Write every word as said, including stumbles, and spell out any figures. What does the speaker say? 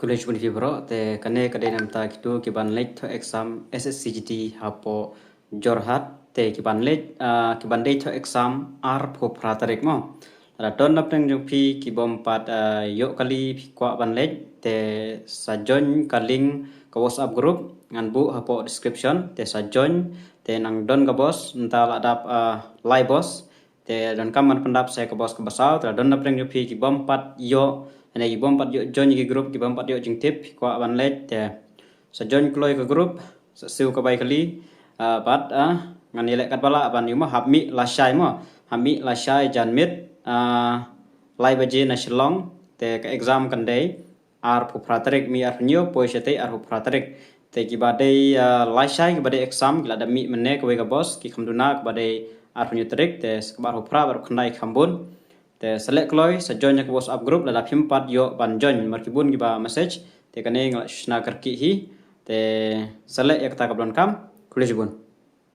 Khublei shibun ïa phi baroh, te kane ka dei namar kito kiban leit thoh exam S S C G D hapoh Jorhat, te kiban leit, ah, kiban dei thoh exam arphew phra tarik mo. Lada don na pdeng jong phi kibym pat, ah, ïoh kali, phi kwah ban leit, te sa join ka link ka WhatsApp group ngan buh hapoh description, te sa join, te nang don ka bos, mynta la dap, ah, lai bos, te donkam ban pyndap sa ka bos kaba saw, te don na pdeng jong phi kibym pat ïoh, ne kibym pat ïoh join ki group, kibym pat ïoh jingtip, phi kwah ban leit, te sa join kloi ka group, sa siew ka bai kali, ah, bad, ah, ngan ïaleh katba lah ban ïoh mo, hap mih lashai mo, hap mih lashai janmiet, ah, lai baje na Shillong, te ka exam kan dei arphew phra tarik, mih arphew hynñiew, poi shatei arphew phra tarik. Te kiba dei, ah, lashai kiba dei exam ki la dep mih mynne kawei ka bos, ki kham duna kaba dei arphew hynñiew tarik, te sa kaba arphew phra bad arphew khyndai kham bun. Te sa leh kloi, sa join ïa ka WhatsApp group lada phim pat ïoh ban join, namar ki bun kiba message, te kane nga la shna kyrkieh hi, te sa leh ïa kata kaba donkam, khublei shibun.